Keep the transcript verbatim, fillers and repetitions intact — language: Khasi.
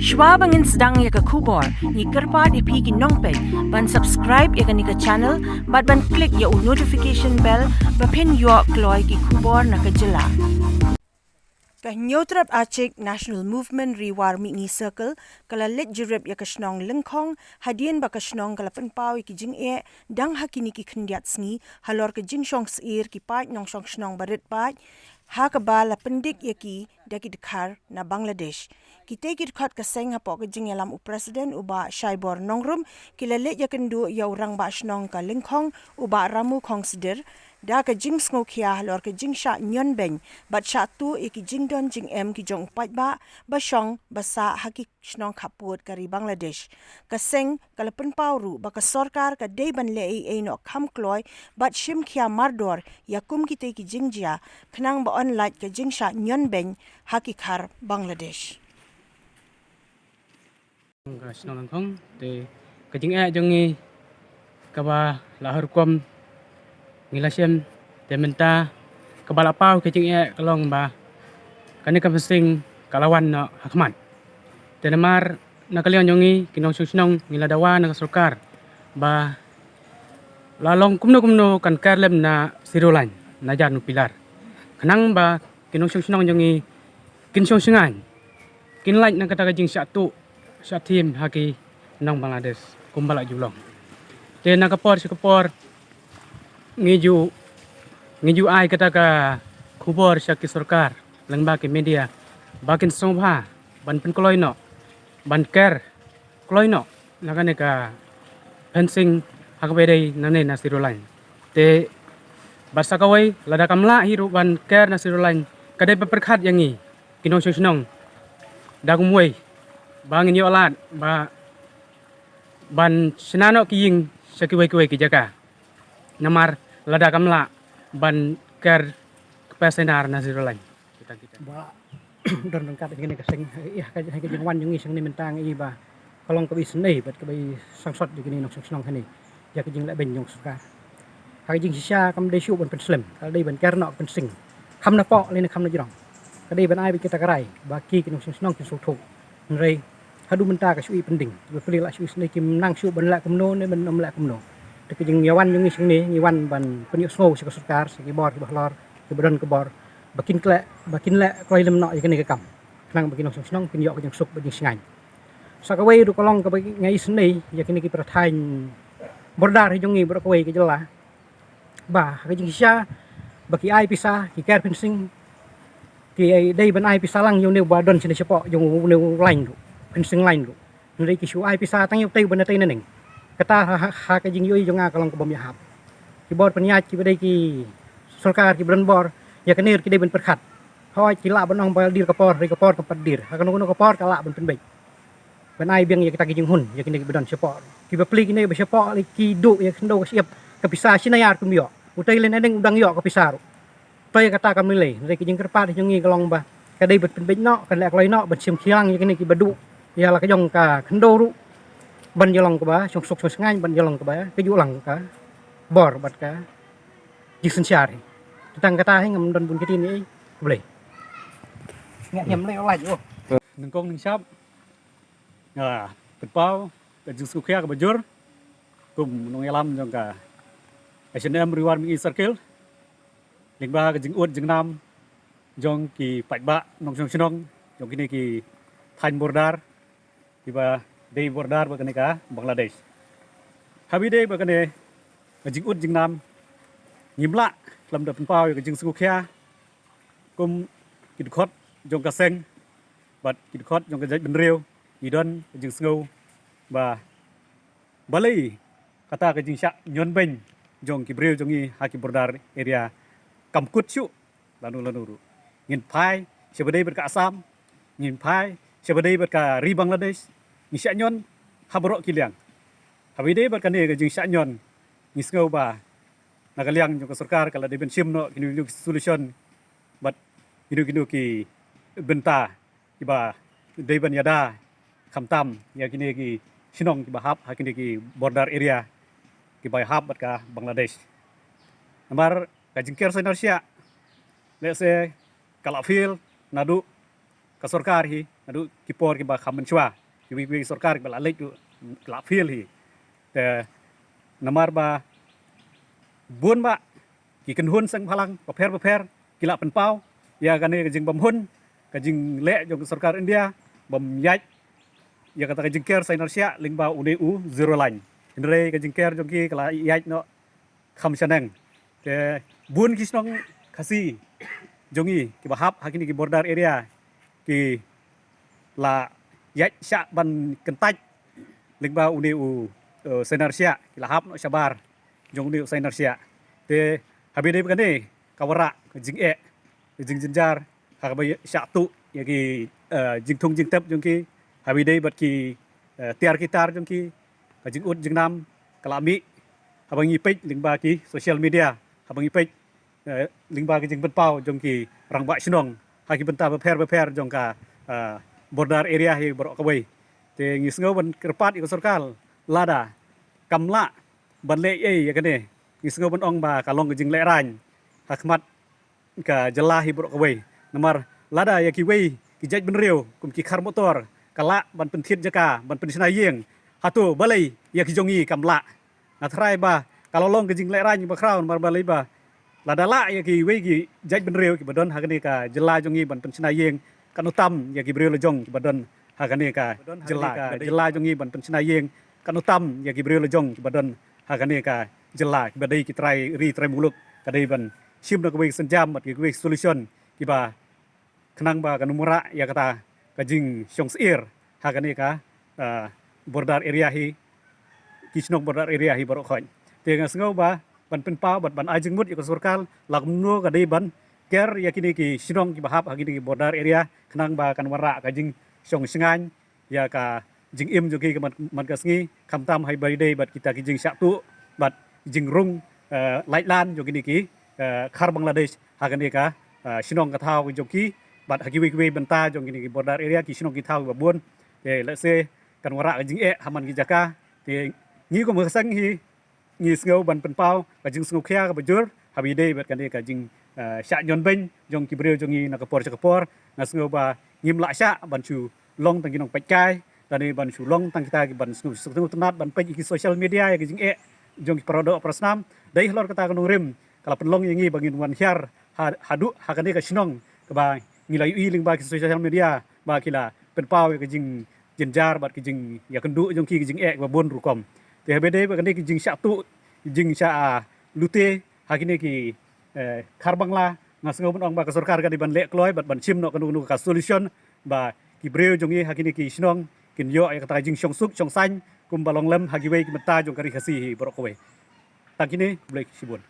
Shwa ba ngin sdang ïa ka khubor, ngi kyrpad ïa phi ki nongpeit ban subscribe ïa kane ka channel bad ban click ïa u notification bell ba phin ïoh kloi ki khubor na ka jylla. Ka Hynñiewtrep Achik National Movement Ri War Mihngi Circle ka la leit jurip ïa ka shnong Lyngkhong hadien ba ka shnong ka la pynpaw ïa ki jingeh dang ha kine ki khyndiat sngi halor ka jingshong syier ki paid nongshong shnong barit paid ha kaba la pyndik ïa ki da ki dkhar na Bangladesh. Kitei ki dkhot ka seng hapoh ka jingïalam u President u Bah Shaibor Nongrum ki la leit ïakynduh ïa u Rangbah Shnong ka Lyngkhong u Bah Ramu Khongsdir da ka jingsngewkhia halor ka jingshah ñion beiñ bad shah tuh ïa ki jingdon jingem ki jong u paidbah ba shong ba sah ha ki shnong khappud ka ri Bangladesh. Ka seng ka la pynpaw ruh ba ka sorkar ka dei ban leh ei ei noh kham kloi bad shim khia mardor ïa kum kitei ki jingjia khnang ba yn lait ka jingshah ñion beiñ ha ki khar Bangladesh. Ka shnong Lyngkhong te ka jingeh jong ngi kaba la har rukom ngi la shem te mynta kaba la paw ka jingeh ka long ba kane ka mynsiem ka la wan noh ha khmat. Te namar na ka liang jong ngi ki nongshong shnong ngi la dawa na ka sorkar ba la long kumno kumno kan ker lem na zero line na jar nu pilar khnang ba ki nongshong shnong jong ngi kin shong shngaiñ kin lait na kata ka jingshah tuh shah thiem ha ki nong Bangladesh kumba la ju long. Te na ka por sha ka por ngi ju ngi ju ai kata ka khubor sha ki sorkar lyngba ki media ba kin sngewbha ban pynkloi noh ban ker kloi noh na kane ka fencing ha kaba dei nangne na zero line. Te bad sa kawei lada kam lah hi ruh ban ker na zero line ka dei ba pyrkhat ïa ngi ki nongshong shnong da kumwei ba ngin ïoh lad ba ban shna noh ki ïing sha kiwei kiwei ki jaka. Namar lada kam lah ban ker kpa senar na zero line. Kita kita. Ba don ryngkat ïa kane ka seng ïa ka ka jingwan jong ngi seng ni mynta ngi ba ka long kaba isynei bad kaba i sangsot ïa kine nongshong shnong kane ïa ka jingleh beiñ jong sorkar. Ha ka jingshisha kam dei shuh ban pynslem ka dei ban ker noh ka fencing kham na poh lane kham na jrong. Ka dei ban ai bad kita ka rai ba ki ki nongshong shnong ki sngewthuh. Hynrei haduh mynta ka shu i pending ba pli la shu isynei kim nang shuh ban leh kumno ne ban ym leh kumno. Te ka jingïawan jong ngi seng ni ngi wan ban pynïohsngew sha ka sorkar sha ki bor kiba halor kiba don ka bor ba kin kleh ba kin leh kloi lem noh ïa kane ka kam khnang ba ki nongshong shnong kin ïoh ka jingsuk bad jingshngaiñ. Sa kawei ruh ka long kaba nga isynei ïa kine ki para thaiñ bordar hi jong ngi baroh kawei ka jylla ba ha ka jingshisha ba ki ai pisa ki ker fencing ki ai dei ban ai pisa lang ïa une ba don shane shapoh jong une u line ruh fencing line ruh. Hynrei ki shu ai pisa tang ïa utei ba na tei na ning. Kata ha, ha, ha ka jingïohi jong nga ka long ka bym ïahap. Ki bor pynïaid kiba dei ki sorkar kiba don bor ïa kane ruh ki dei ban pyrkhat. Hooid ki lah ban ong ba dir ka por hynrei ka por kam pat dir ha kano kano ka por ka lah ban pynbeit. Ban ai biang ïa kita ki jinghun ïa kine kiba don shapoh kiba pli kine ba shapoh lei ki duh ïa ka khyndew ka shyiap ka pisa shi hajar kim ïoh. Utei lei na ning u dang ïoh ka pisa ruh. To ïa kata kam lei lei hynrei ka jingkyrpad jong ngi ka long ba ka dei ban pynbeit noh kan leh kloi noh ban shim khia lang ïa kine kiba duh ïa la ka jong ka khyndew ruh ban ïalong kaba shong suk shong shngaiñ ban ïalong kaba ka ju lang ka bor bad ka jingsynshar hi. Tang kata hi ngam don bun kti ni ei. Khublei. Nga hiam lei olai oh. Nyngkong nyngshap nga pynpaw ka jingsngewkhia kaba jur kum nongïalam jong ka H N M Ri War Mihngi Circle lyngba ka jingud jingnam jong ki paidbah nongshong shnong jong kine ki thaiñ border kiba dei border bad kane ka Bangladesh. Haba ïadei bad kane ka jingud jingnam ngim lah khlem da pynpaw ïa ka jingsngewkhia kum ki dkhot jong ka seng bad ki dkhot jong ka jaitbynriew ngi don ka jingsngew ba balei kata ka jingshah ñion beiñ jong ki briew jong ngi ha ki border area kam kut shuh lano lano ruh. Ngin phai shaba dei bad ka Assam, ngin phai shaba dei bad ka ri Bangladesh, ngi shah ñion ha baroh ki liang. Haba ïadei bad kane ka jingshah ñion ngi sngew ba na ka liang jong ka sorkar ka la dei ban shim noh kino kino ki solution bad kino kino ki bynta kiba dei ban ïada khamtam ïa kine ki shnong kiba hap ha kine ki border area kiba hap bad ka Bangladesh. Namar ka jingker sainar shiah lehse ka la fail naduh ka sorkar hi haduh ki por kiba kham mynshuwa, kiwei kiwei sorkar kiba la leit ruh la fail hi. Te namar ba bun bah ki kynhun seng bhalang bapher bapher ki la pynpaw ïa kane ka jingbymhun ka jingleh jong ka sorkar India bym ïaid ïa kata ka jingker sainar shiah lyngba une u zero line. Hynrei ka jingker jong ki ka la ïaid noh kham shaneng. Te bun ki shnong Khasi jong ngi kiba hap ha kine ki border area ki la ïaid shah ban kyntait lyngba une u, eh, sainar shiah, ki la hap noh shabar jong une u sainar shiah. Te haba ïadei bad kane ka wanrah ka jingeh, ka jingjynjar, ha kaba shah tuh ïa ki, eh, jingthung jingtep jong ki, haba ïadei bad ki, eh, tiar ki tar jong ki, ka jingud jingnam ka la mih, haba ngi peit lyngba ki social media, haba ngi peit, eh, lyngba ki jingpynpaw jong ki rangbah shnong ha ki bynta bapher bapher jong ka, eh, border area hi baroh kawei. Te ngi sngew ban kyrpad ïa ka sorkar, lada kam lah ban leh ei ïa kane, ngi sngew ban ong ba ka long ka jinglehrain ha khmat ka jylla hi baroh kawei. Namar lada ïa kiwei ki jaitbynriew kum ki khar motor ka lah ban pynthied jaka, ban pynshna ïing, hato balei ïa ki jong ngi kam lah? Nga tharai ba ka la long ka jinglehrain bakhraw, namar balei ba lada lah ïa kiwei ki jaitbynriew kiba don ha kane ka jylla jong ngi ban pynshna ïing, katno tam ïa ki briew la jong kiba don ha kane ka jylla, ka jylla jong ngi ban pynshna ïing, katno tam ïa ki briew la jong kiba don ha kane ka jylla, kiba dei ki trai ri trai muluk, ka dei ban shim na kawei ka sienjam bad kawei ka solution kiba khnang ba kan wanrah ïa kata ka jingshong syier ha kane ka, ah, border area hi, ki shnong border area hi baroh khoit. Te nga sngew ba ban pynpaw bad ban ai jingmut ïa ka sorkar la kumno ka dei ban ker ïa kine ki shnong kiba hap ha kine ki border area khnang ba kan wanrah ka jingshong shngaiñ ïa ka jingim jong ki ka man, man ka sngi, khamtam haba ïadei bad kita ki jingshah tuh bad jingrung, eh, laitlan jong kine ki, eh, khar Bangladesh ha kane ka, eh, shnong ka thaw jong ki bad ha kiwei kiwei bynta jong kine ki border area, ki shnong ki thaw kiba bun. Te lehse kan wanrah ka jingeh ha man ki jaka. Te ngi kum ka seng hi ngi sngew ban pynpaw ka jingsngewkhia kaba jur haba ïadei bad kane ka jing, eh, shah ñion beiñ jong ki briew jong ngi na ka por sha ka por. Nga sngew ba ngim lah shah ban shu long tang ki nongpeitkai, lane ban shu long tang kita kiban sngewtynnat ban peit ïa ki social media ïa ki jingeh jong ki para doh para snam. Dei halor kata ka nongrim ka la pynlong ïa ngi ba ngin wan hiar ha, haduh ha kane ka shnong kaba ngi la ïohi lyngba ki social media ba ki la pynpaw ïa ka jingjynjar bad ka jingïakynduh jong ki, ka jingeh kaba bun rukom. Te haba ïadei bad kane ka jingshah tuh, jingshah, ah, lute ha kine ki, eh, khar Bangla, nga sngew ban ong ba ka sorkar ka dei ban leh kloi bad ban shim noh kano kano ka solution ba ki briew jong ngi ha kine ki shnong kin ïoh ïa kata ka jingshong suk shong saiñ kumba long lem ha kiwei ki bynta jong ka ri Khasi hi baroh kawei. Tang kine, khublei shibun.